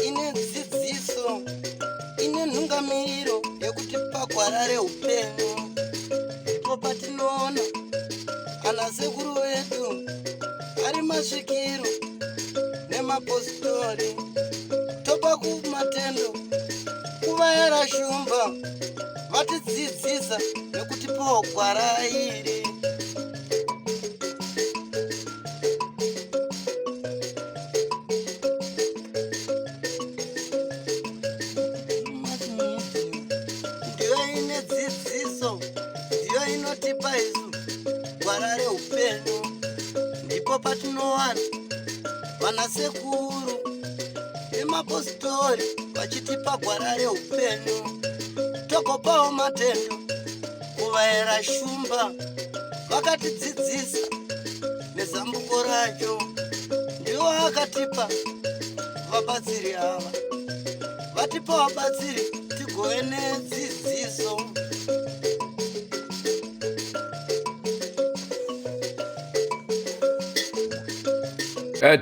Ine dzidziso, ine nhungamiriro yekuti pagwara reupenyu ndipo patinoona ana sekuru vedu ari masvikiro nemapositori, topa kumatendo kuvayera shumba vatidzidzisa nekutipawo gwara iri. Ndiyo ine dzidziso, ndiyo inotipa isu gwara reupenyu, ndipo patinowana vanasekuru nemapositori vachitipa gwara reupenyu, togopawo matendo kuvaera shumba vakatidzidzisa nezambuko racho, ndiwo akatipa vabatsiri ava, vatipa vabatsiri tigove nedzidziso.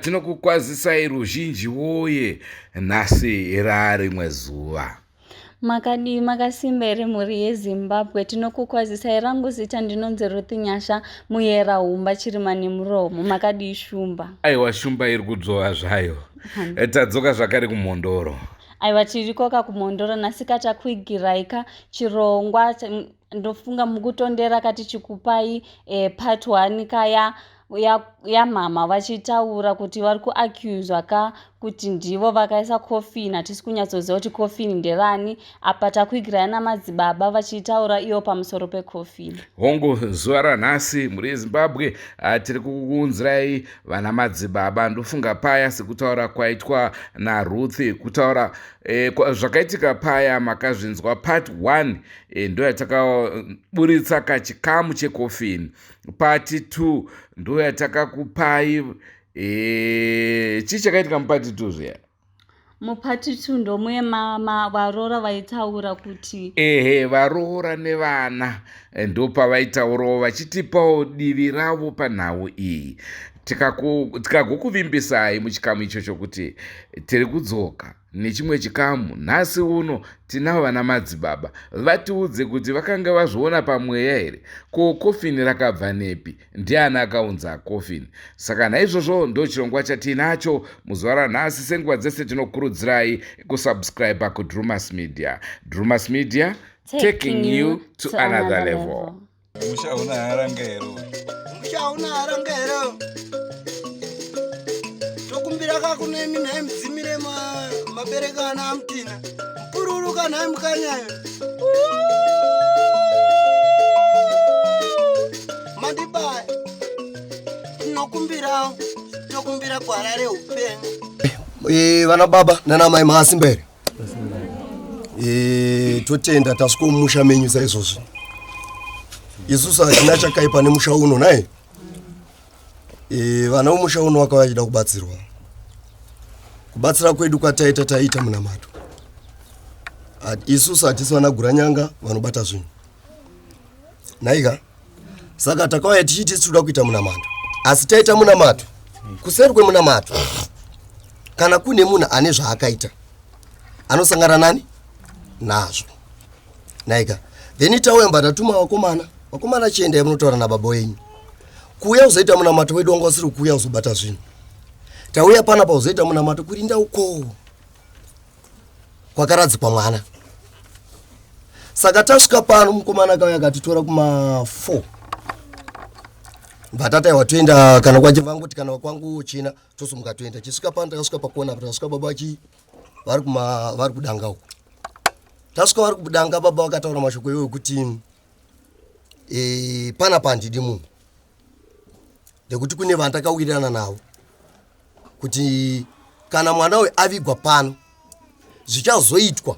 Tinokukwazisai ruzhinji woye, nhasi rarimwe zuva. Makadii, makasimba here mhuri yeZimbabwe? Tinokukwazisai. Rangu zita ndinonzi Ruth Nyasha Muyera Humba Chirima nemuromo. Makadii shumba? Aiwa, shumba iri kudzvova zvayo. Tadzoka zvakare kuMhondoro. Aiwa, tirikoka kuMhondoro nhasi katakwigiraika chirongwa. Ndofunga mukutondera katichikupai part 1 kaya yamama ya vachitaura kuti vari kuaccuswa ka kuti ndivo vakaisa coffin. Hatisi kunyatsoziva kuti coffin nderani. Apa takuigirai namadzibaba vachitaura iwo pamusoro pecoffin. Hongu, zuva ranhasi mhuri yeZimbabwe tiri kukuunzirai vana madzibaba. Ndofunga paya sekutaura kwaitwa naRuth, kutaura zvakaitika paya makazvinzwa. Part 1 ndo yatakaburitsa kachikamu checoffin. Part 2 ndo yatakakupai. Chii chakaitika mupart 2 zviya? Mupart 2 ndomuye varoora vaitaura kuti Ehe, varoora nevana ndo pavaitaurawo vachitipawo divi ravo panhau iyi. Tikagokuvimbisai muchikamu ichocho kuti tiri kudzoka nechimwe chikamu. Nhasi uno tinavo vana madzibaba vatiudze kuti vakanga vazviona pamweya here, ko kofini rakabva nepi, ndiani akaunza kofini. Saka naizvozvo ndo chirongwa chatinacho muzuva ranhasi. Senguva dzese tinokurudzirai kusubscribe kuDrumas Media. Drumas Media, taking you to another level. Musha una haranga here? Musha una haranga here? Tokumbira kakunemi nhai mudzimire mabereka ana amutina mupururuka nhai mukanyayo mandibaya. Tinokumbirawo, tokumbira gwara reupenyu. Vana baba nana mai, makasimba here? Totenda tasvika mumusha menyu saizvozvi. Isusu hatina chakaipa nemusha uno nai. Vana vemusha uno vakauya vachida kubatsirwa. Kubatsira kwedu kwataita, taita munamato. Isusu hatisi vana guranyanga vanobata zvinhu naika. Saka takauya tichiti tinoda kuita munamato, asi taita munamato, kuseri kwemunamato kana kune munhu ane zvaakaita anosangana nani nazvo naika. Then tauya mba tatuma vakomana. Vakomana, chiendai munotaura nababa wenyu. Kuuya kuzoita munamato wedu wanga usiri kuuya kuzobata zvinhu. Tauya panapa kuzoita munamato kurinda uko kwakaradzikwa mwana. Saka tasvika pano, mukomana akauya akatitora kuma 4 bva toenda kana kwachivangoti kana kwangu china, tosumuka toenda. Chisvika pano, takasvika pakona apa, takasvika baba chi vari kuma vari kudanga uko. Tasvika vari kudanga, baba vakataura mashoko iwo ekuti panapa handidi munhu nekuti kune vandakawirirana navo kuti kana mwana uyu avigwa pano zvichazoitwa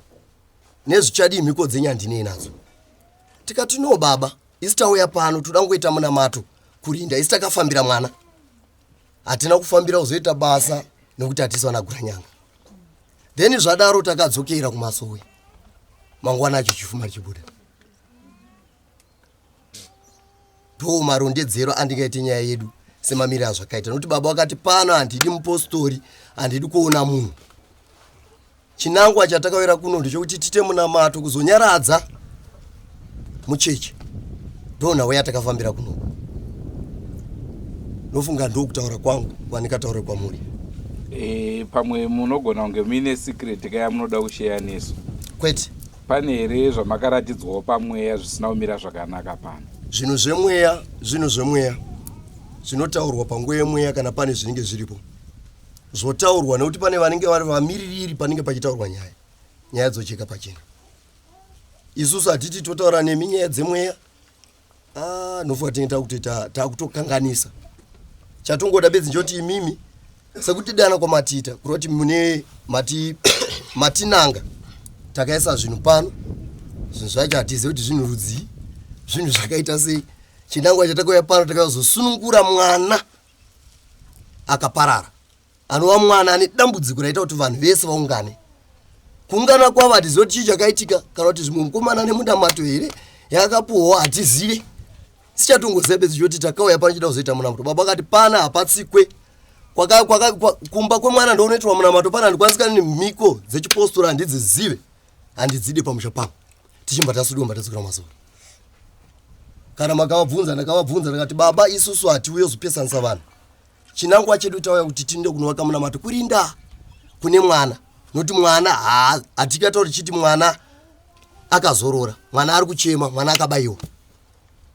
nezvichadii, mhiko dzenyu handinei nadzo. Tikati, "No baba, isi tauya pano toda kungoita munamato kurinda. Isi takafambira mwana, hatina kufambira kuzoita basa nekuti hatisi vana guranyanga." Then zvadaro takadzokera kumasowe mangwana acho chifuma chibuda. Ndo marondedzero andingaite nyaya yedu semamiriro azvakaita, nokuti baba vakati pano handidi mupostori, handidi kuona munhu. Chinangwa chatakawira kuno ndechekuti tiite munamato kuzonyaradza mucheche. Ndonhau yatakafambira kuno. Ndofunga ndokutaura kwangu kwandikataure kwamuri. E, pamwe munogona kunge muine secret kaya munoda kusheya nesu. Kwete. Pane here zvamakaratidzwawo pamweya zvisina kumira zvakanaka pano? Zvinhu zvemweya, zvinhu zvemweya zvinotaurwa panguva yemweya kana pane zvinenge zviripo zvotaurwa, nekuti pane vanenge vari vamiririri panenge pachitaurwa nyaya, nyaya dzocheka pachena. Isusu hatiti totaura nemi nyaya dzemweya, ah, nofunga tinenge takutoita takutokanganisa. Chatongoda bedzi njoti imimi sekutidana kwamatiita kureva kuti mune mati matinanga takaisa zvinhu pano, zvinhu zvacho hatizive kuti zvinhu rudzii, zvinhu zvakaita sei. Chinangwa chatakauya pano takazosunungura mwana akaparara, anova mwana ane dambudziko raita kuti vanhu vese vaungane. Kuungana kwavo hatizive kuti chii chakaitika, kana kuti zvimwe mukomana nemunamato here yakapuhwa, hatizive. Sichatongoziva bedzi choti takauya pano chida kuzoita munamato. Baba akati pana hapatsikwe, kumba kwemwana ndounoitwa munamato, pana handikwanisi kana nemhiko dzechipostora handidzizive, handidzide pamusha pangu. Tichimba tasuduka tatsikira masoro. Kana makavabvunza, ndakavabvunza ndakati baba, isusu hatiuye kuzopesanisa vanhu. Chinangwa chedu tauya kuti tiende kunovaka munamato kurinda kune mwana, nokuti mwana hatikatauri tichiti mwana akazorora, mwana ari kuchema, mwana akabayiwa.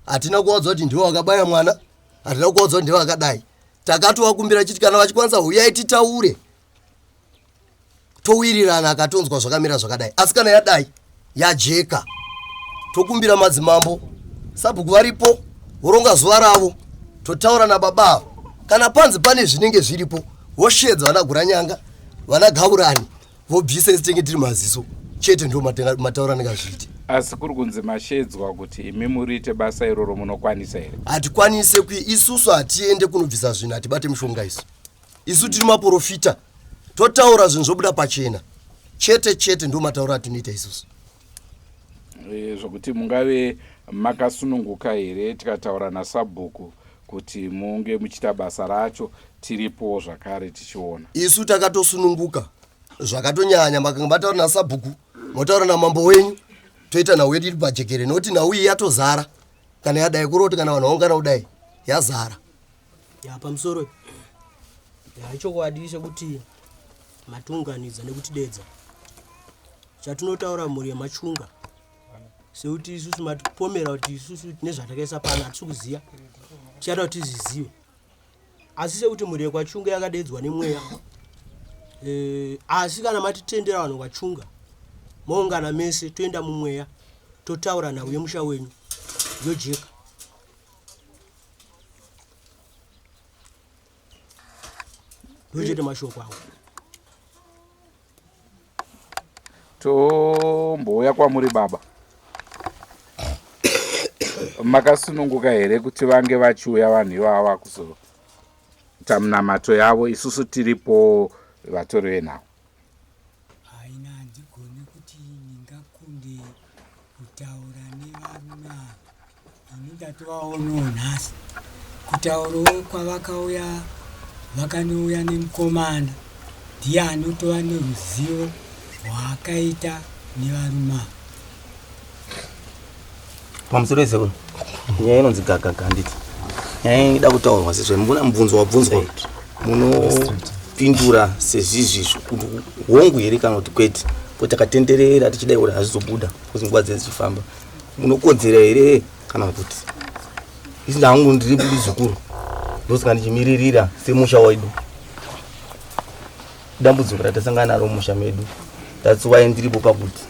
Hatina kuvaudza kuti ndivo vakabaya mwana, hatina kuvaudza kuti ndivo vakadai. Takatovakumbira chiti kana vachikwanisa huyai titaure towirirana, akatonzwa zvakamira zvakadai. Asi kana yadai yajeka, tokumbira madzimambo sabhuku varipo voronga zuva ravo, totaura nababa ava. Kana panzi pane zvinenge zviripo, voshedza vana guranyanga, vana gaurani, vobvisa, isi tenge tiri maziso chete. Ndo mataura andingazviite. Asi kuri kunzi mashedzwa kuti imi muriite basa iroro, munokwanisa here? Hatikwanise kui isusu hatiende kunobvisa zvinhu, hatibate mishonga isu. Isu tiri maprofita, totaura zvinhu zvobuda pachena chete chete. Ndo matauro atinoita isusu. E, zvokuti mungave makasununguka here tikataura nasabhuku kuti munge muchiita basa racho tiripowo zvakare tichiona? Isu takatosununguka zvakatonyanya. Makanga mataura nasabhuku, motaura namambo wenyu, toita nhau yedu iri pajekere, nokuti nhau iyi yatozara. Kana yadai kuroti kana vanhu vaungana kudai, yazara. Ya, pamusoro. Ya, ichokwadi sekuti matiunganidza nekutidedza. Chatinotaura mhuri yemachunga sekuti isusu matipomera kuti isusu tine zvatakaisa pano, hatisi kuziva, tichada kuti tizvizive. Asi sekuti mhuri yekwachunga yakadedzwa nemweya, asi kana matitendera vanhu kwachunga moungana mese, toenda mumweya totaura nhau yemusha wenyu yojeka. Ndochete mashoko angu. Tombouya kwamuri baba, makasununguka here kuti vange vachiuya vanhu ivava kuzoita munamato yavo isusu tiripo vatori venhau? Haina, handigoni kuti ndingakunde kutaura nevarume ava. Ini ndatovaonawo nhasi. Kutaurawo kwavakauya, vakanouya nemukomana, ndiye anotova neruzivo rwaakaita nevarume ava. Pamusoro isekuru, nyaya inonzi gagaga, handiti nyaya ida kutaurwa sezvo muna mubvunzo wabvunzwa, munopindura sezvizvizvo kuti hongu here kana kuti kwete, po takatenderera tichidai kuti hazvizobuda kuti nguva dzese dzichifamba. Munokodzera here kana kuti isi hangu ndiri muzukuru, ndosaka ndichimiririra semusha wedu dambudziko ratasangana naro mumusha medu. That's why ndiripo pakuti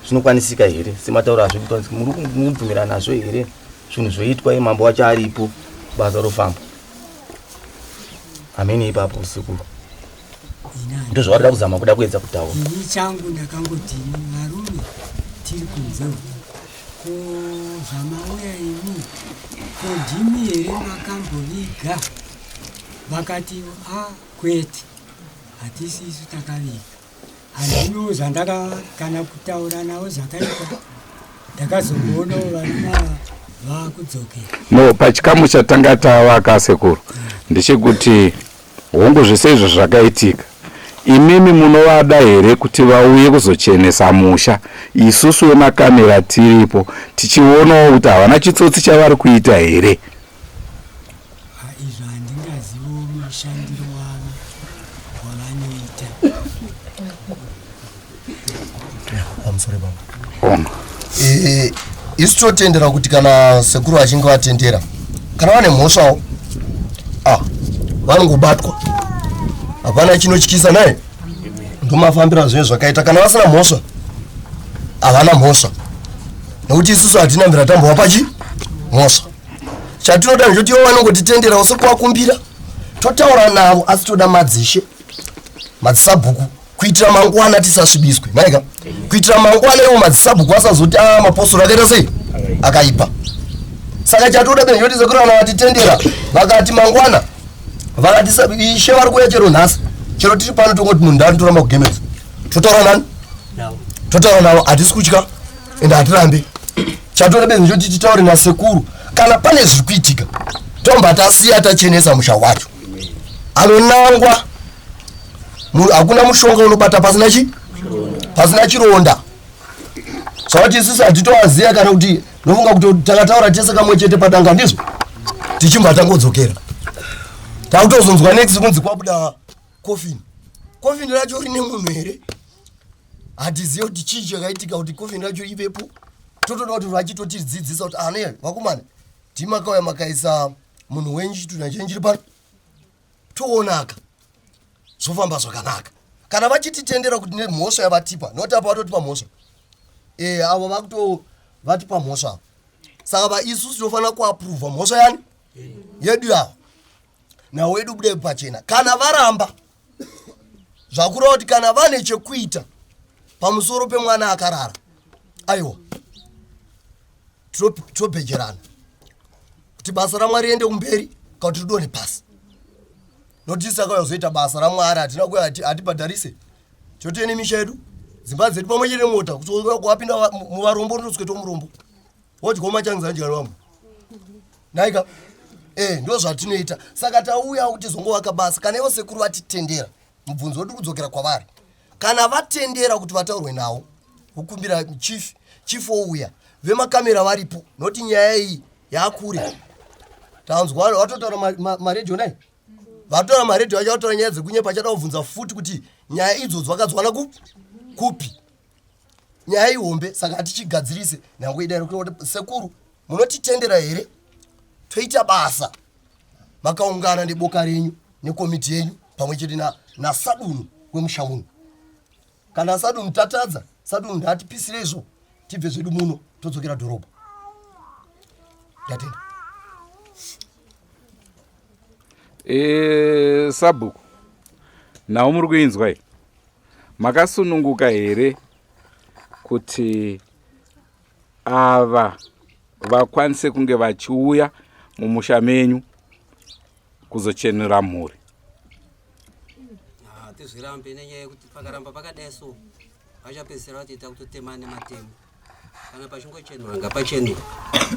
zvinokwanisika here sematauro azvo, kuti muri kubvumirana nazvo here, zvinhu zvoitwa, mambo wacho aripo, basa rofamba hamene ipapo sekuru. Ndozvavarida kuzama kuda kuedza kutaura. Ini changu ndakangoti varume tiri kunze uku, ko zvamauya imi, ko ndimi here makamboviga? Vakati a kwete, hatisi isu takaviga. Handino zvandaka kana kutaura navo zvakaita. Ndakazongoonawo varume ava. Vakudzokera. No, pachikamu chatanga tavaka sekuru ndechekuti hongu zvese izvo zvakaitika imimi munovada here kuti vauye kuzochenesa musha isusu vemakamera tiripo tichionawo kuti havana chitsotsi chavari kuita here Ah, izvo handingazivo mushandiro wavo wavanoita. Pamusoro baba. Hongu. Eh, isu totendera kuti kana sekuru vachinge vatendera kana vane mhosvawo ah, vanongobatwa hapana chinotyisa naye ndomafambira zvinhu zvakaita kana vasina mhosva havana mhosva nekuti isusu hatina mvira tambova pachi mhosva chatinoda ndechoti ivo vanongotitenderawo sekuvakumbira totaura navo asi toda madzishe madzisabhuku kuitira mangwana tisasvibiswe naika kuitira mangwana ivo madzisabhuku asazoti a ah, mapostori akaita sei akaipa saka chatoda benjoti sekuru vana vatitendera vakati mangwana vakati ishe vari kuuya chero nhasi chero tiri pano tongoti munhu ndani toramba kugemedza totaura nani totaura navo hatisi kutya ende hatirambi chatoda benzi choti titaure nasekuru kana pane zviri kuitika tomba tasiya tachenesa musha wacho anonangwa hakuna mushonga unobata pasina chi pasina chironda zvavati isusu hatitovaziva kana kuti nofunga kuti takataura tese kamwe chete padanga ndizvo tichimbva tangodzokera takutozonzwa next kunzi kwabuda kofini kofini racho rine munhu here hatizive kuti chii chakaitika kuti kofini racho ivepo totoda kuti vachitotidzidzisa kuti ane vakomana timakauya makaisa munhu wenyu chitunha chenyu chiri pano toonaka zvofamba zvakanaka kana vachititendera kuti nemhosva yavatipa noti apa vatotipa mhosva e avo vakuto vatipa mhosva avo saka vaisusu tinofanira kuapruvha mhosva yani yedu yavo nhau yedu bude pachena kana varamba zvakureva kuti kana vane chekuita pamusoro pemwana akarara aiwa tobhejerana kuti basa ramwari riende kumberi kana kuti ridonhe pasi nokuti saka uyazoita basa ramwari hatina kuya hatibhadharise totene misha yedu dzimba dzedu pamwe chete nemota kuwapinda muvarombo ndosweta murombo wodyawo machanzanjani vamwe naika e ndo zvatinoita saka tauya kuti zongovaka basa kana ivo sekuru vatitendera mubvunzo wedu kudzokera kwavari kana vatendera kuti vataurwe nawo vokumbira chief chief ouya vemakamera varipo noti nyaya iyi yakure tanzwa vatotaura maredhiyo nai vatora maredhiyo acho vatotaura nyaya dzekunyepa achada kubvunza futi kuti nyaya idzodzo vakadziwana kupi nyaya ihombe saka hatichigadzirise nyange idai sekuru munotitendera here toita basa makaungana neboka renyu nekomiti yenyu pamwe chete nasadunu wemusha uno kana sadunu tatadza sadunu ndatipisire izvo tibve zvedu muno todzokera dhorobha ndatenda e, sabhuku nhau muri kuinzwa iyi makasununguka here kuti ava vakwanise kunge vachiuya mumusha menyu kuzochenura mhuri hatizvirambe nenyaya yekuti pakaramba pakadai so vachapedzisira vatoita kutotema nematemo kana pachingochenura ngapachenura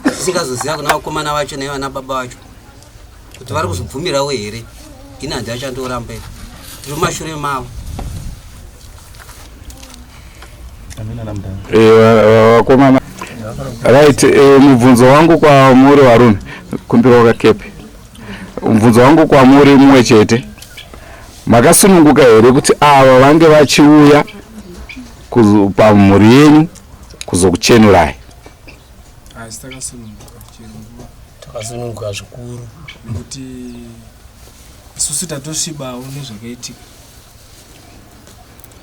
tisingazoziva kuna vakomana vacho nevana baba vacho kuti vari kuzobvumirawo here ini handi achandoramba tiri mumashure mavo eh, vakomana right eh, mubvunzo wangu kwamuri varume kumbira wakakepi mubvunzo wangu kwamuri mumwe chete makasununguka here kuti ava vange vachiuya pamhuri yenyu kuzokuchenurai asi takasununguka chero nguva takasununguka zvikuru nekuti isusu tatosvibawo nezvakaitika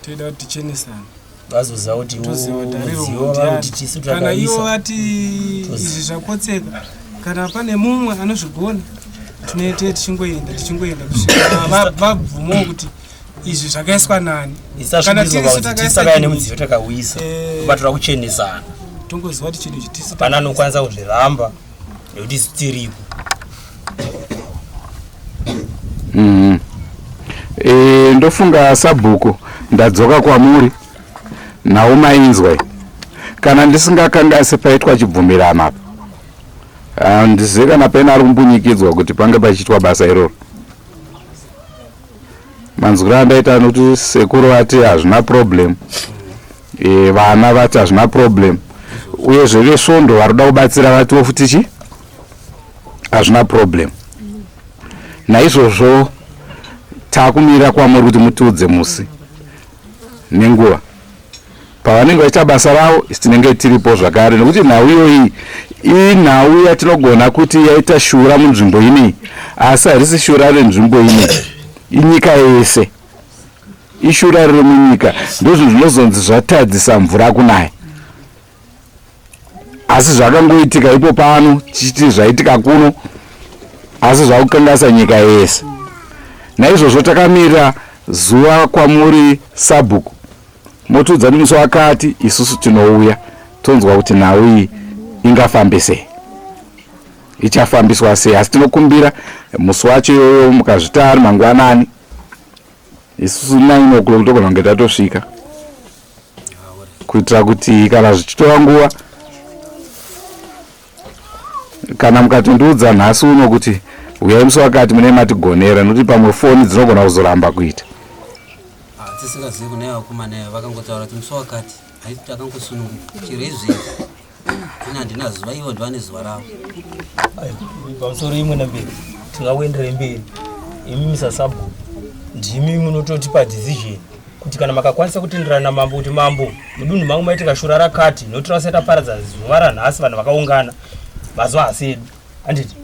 toida kuti tichenesane vazoziva kuti mudziyo vanoti tisu kana ivo vati izvi zvakotseka kana pane mumwe anozvigona tinoite tichingoenda tichingoenda kusvika vabvumawo kuti izvi zvakaiswa nani kana tirisu takaisa nemudziyo takawisa eh. batora kuchenesana tongoziva kuti chinhu ichi tisu pana anokwanisa kuzviramba nekuti isu tiripo mm. E, ndofunga sabhuku ndadzoka kwamuri nhau mainzwa kana ndisingakanganisi paitwa chibvumirano apa Handizive kana paine ari kumbunyikidzwa kuti pange pachiitwa basa iroro. Manzwiro andaita anoti sekuru vati hazvina problem, e, vana vati hazvina problem, uyezve vesvondo vari kuda kubatsira vatiwo futi chi hazvina problem. Naizvozvo takumira kwamuri kuti mutiudze musi nenguva pavanenge vachiita basa ravo, isu tinenge tiripo zvakare, nekuti nhau iyoyi inhau yatinogona kuti yaita shura munzvimbo inei, asi harisi shura renzvimbo inei, inyika yese ishura riri munyika. Ndozvinhu zvinozonzi zvatadzisa mvura kunaya, asi zvakangoitika ipo pano tichiti zvaitika kuno, asi zvakukanganisa nyika yese. Naizvozvo takamira zuva kwamuri sabhuku, motiudza kuti musi wakati isusu tinouya tonzwa kuti nhau iyi ingafambe sei, ichafambiswa sei. Asi tinokumbira musi wacho iyoyo mukazvita ari mangwanani, isusu 9 o'clock togona kunge tatosvika, kuitira kuti kana zvichitora nguva, kana mukatondiudza nhasi uno kuti uyai musi wakati, mune matigonera, nokuti pamwe foni dzinogona kuzoramba kuita. Tisingazivi kune vakomana vakangotaura kuti musi wakati, haiti takangosununguka chero izvezvi. Ini handina zuva, ivo ndivane zuva ravo. Pamusoro imwe namberi tingakuenderai mberi. Imi misasabhu ndimi munototipa decision kuti kana makakwanisa kutenderana namambo kuti mambo mudunhu mangu maitika shura rakati, nokuti vasati taparadza zuva ranhasi vanhu vakaungana mazuva hasi edu, handiti?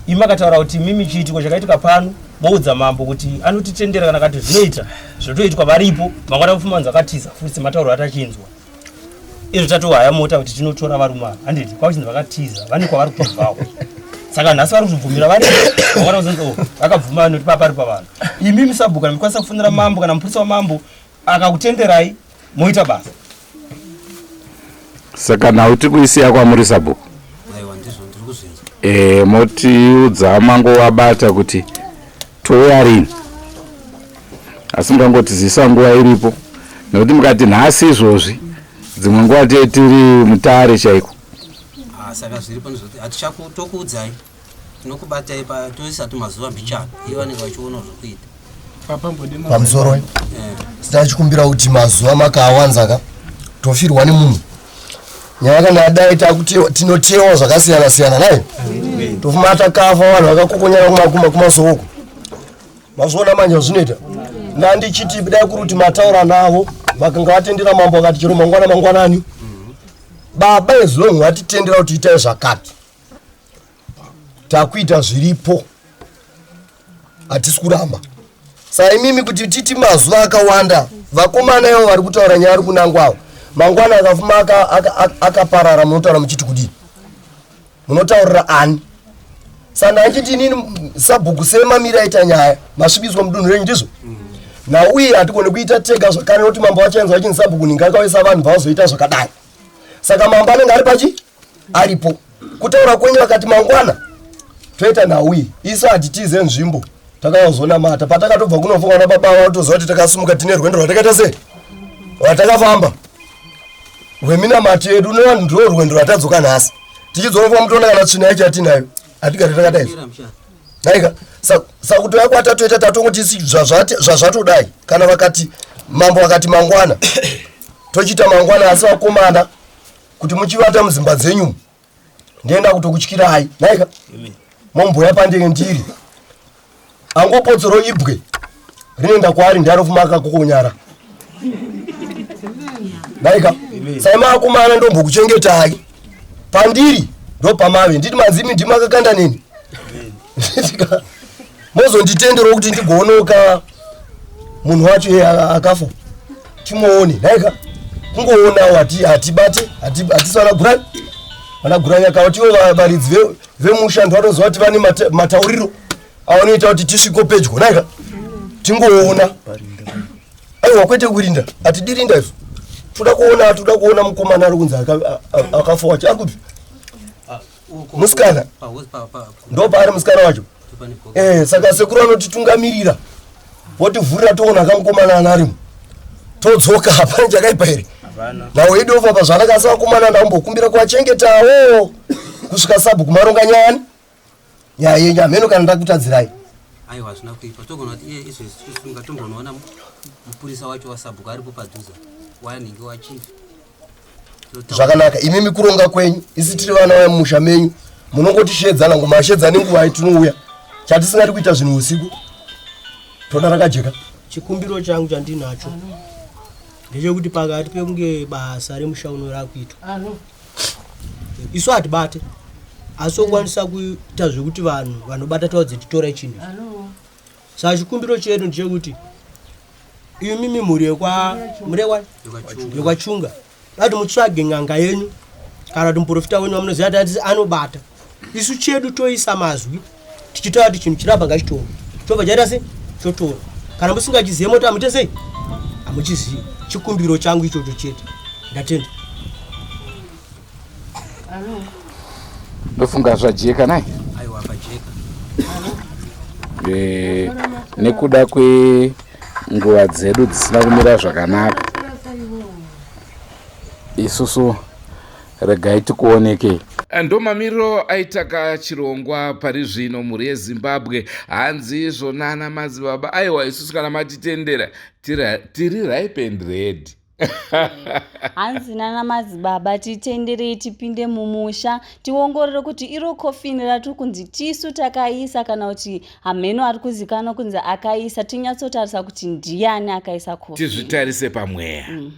Imi makataura kuti mimi chiitiko chakaitika pano, moudza mambo kuti anotitendera kana kati zvinoita zvotoitwa varipo mangwana. Mufuma akatiza futi sematauro atachinzwa izvo, tatohaya mota kuti tinotora varume ava, handiti? Kwakuchinzi vakatiza, vane kwavari kutobvawo. Saka nhasi vari kuzvibvumira vari mangwana kuzonzi o vakabvuma noti papari pavanhu. Imi musabhuku kana mukwanisa kufonera mambo kana mupurisa wamambo akakutenderai, moita basa. Saka nhau tiri kuisiya kwamuri sabhuku. Aiwa, ndizvo ndiri kuzvinzwa. E, motiudza mangovabata kuti touya rini, asi mukangotizisa nguva iripo, nekuti mukati nhasi izvozvi, dzimwe nguva tee tiri mutare chaiko. Ah, saka zviripo ndizvoti hatichakutokuudzai, tinokubatai toisa tumazuva mbichana, ivo vanenge vachiona zvokuita. Pamusoro tachikumbira kuti mazuva makaawanza ka, tofirwa nemunhu. Nyaya kana yadai tinotewa zvakasiyana siyana nayo, tofuma takafa, vanhu vakakokonyana kumasoko. Mazviona manje zvinoita ndandichiti dai kuri kuti mataura navo vakanga vatendera, mambo akati chero mangwana mangwanani, baba as long vatitendera kuti itai zvakati, takuita zviripo, hatisi kuramba. Saka imimi kuti titi mazuva akawanda, vakomana ivo vari kutaura nyaya ari kunangwawo, mangwana akafuma akaparara, munotaura muchiti kudii? Munotaurira ani? Saka ndachiti inini sabhuku, semamiri aita nyaya, masvibiswa mudunhu renyu, ndizvo nauye hatigone kuita tega zvakare, nokuti mambo vachaenzwa vachinzi sabhuku ninga akauyisa vanhu vazoita zvakadai. Saka mambo anenge ari pachi aripo kutaura kwenyu, akati mangwana toita nhau iyi, isu hatitize nzvimbo, takazonamata patakatobva kunofunga nababa vatoziva kuti takasumuka tine rwendo rwatakaita sei, rwatakafamba rweminamato yedu nevanhu, ndo rwendo rwatadzoka nhasi tichidzoka. Mutoona kana tsvina yacho yatinayo, hatigari takadai naika. Sakutoya kwatatoita tatongoti zvazvatodai, kana vakati mambo vakati mangwana, tochiita mangwana. Asi vakomana, kuti muchivata mudzimba dzenyu, ndienda kutokutyirai naika, momboya pandenge ndiri angopotsero ibwe rinoenda kwaari, ndianofuma akakokonyara naika. Sai makomana, ndombokuchengetai pandiri, ndopamave nditi manzimi ndimi akakanda neni, mozonditenderawo kuti ndigoonoka munhu wacho iye akafa, timuone naika, kungoonawo. Hatibate, hatisi vana gurani, vana gurani akavatiwo varidzi vemusha ndo vanoziva kuti vane matauriro avanoita kuti tisviko pedyo naika, tingoona. Aiwa, kwete kurinda, hatidi rinda izvo, toda kuona, toda kuona mukomana ari kunzi akafa wacho ari kupi, musikana ndo paari musikana wacho. Saka sekuru vanotitungamirira, votivhurira, toona kamukomana ana arimo, todzoka. Hapana chakaipa here? Nhau yedu yofa pazvanaka, asi vakomana ndambokumbira kuvachengetawo. Kusvika sabhuku maronga nyayani nyaya yenyu hameno kana ndakutadzirai. Aiwa hazvina kuipa togona kuti iye izvezvi tichisunga tombonoona mupurisa wacho wasabhuku aripo padhuze wanhingi wachief. Zvakanaka imimi kuronga kwenyu isi tiri vana vemumusha menyu munongotishedzana ngoma ashedza nenguva yatinouya chatisingadi kuita zvinhu usiku toda rakajeka. Chikumbiro changu chandinacho ndechekuti pakati pekunge basa remusha uno rakuitwa isu hatibate asi okwanisa kuita zvekuti vanhu vanobata taudze titora chinhu saka chikumbiro chedu ndechekuti imimi mhuri yekwa yekwachunga dati mutsvage n'anga yenyu kana kuti muprofita wenyu wamunoziva tati anobata isu chedu toisa mazwi tichitaura kuti chinhu chirabva ngachitorwe chobva chaita sei chotorwa kana musingachizive moti amuite sei hamuchizivi chikumbiro changu ichocho chete ndatenda ndofunga zvajeka nai aiwa pajeka eh, nekuda kwenguva dzedu dzisina kumira zvakanaka isusu regai tikuonekei Ndomamiriro aitaka chirongwa pari zvino mhuri yeZimbabwe hanzi izvo nana madzibaba aiwa isusu kana matitendera tiri ripe and ready. Hanzi nana madzibaba titenderei tipinde mumusha tiongorore kuti iro kofini ratiri kunzi tisu takaisa kana kuti hameno ari kuzikanwa kunzi akaisa tinyatsotarisa kuti ndiyani akaisa kofini tizvitarise pamweya mm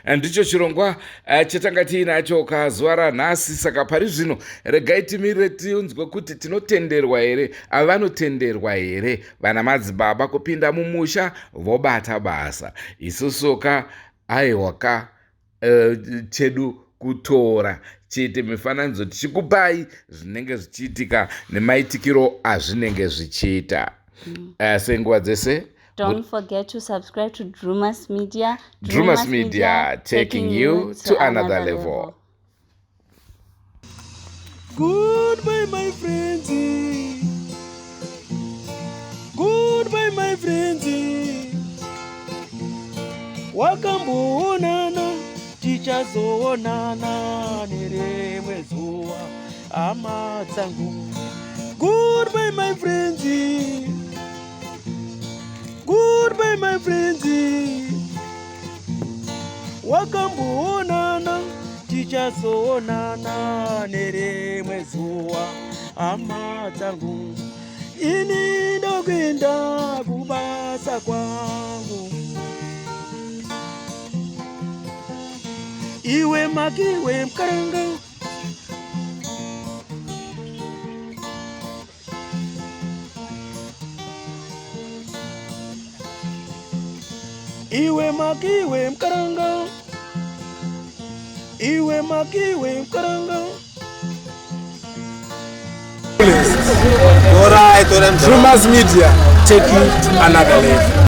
-hmm. Ndicho chirongwa eh, chatanga tiinacho kazuva ranhasi saka pari zvino regai timirire tinzwe kuti tinotenderwa here avanotenderwa here vana madzibaba kupinda mumusha vobata basa isusuka aiwa ka uh, chedu kutora chete mifananidzo tichikupai zvinenge zvichiitika nemaitikiro azvinenge zvichiita mm. uh, senguva dzese Don't forget to subscribe to Drumas Media. Drumas Media, Media taking you to another level. level. Goodbye, my friends. Goodbye, my friends. Wakamboonana, tichazoonana nerimwe zuva, hama dzangu. Goodbye, my friends. Goodbye, my friends. Wakamboonana, tichazoonana nerimwe zuva, hama dzangu. Ini ndokuenda kubasa kwangu. Iwe makiwe mkaranga. Iwe makiwe mkaranga. Iwe makiwe mkaranga. Alright, Drumas Media, take you to another level.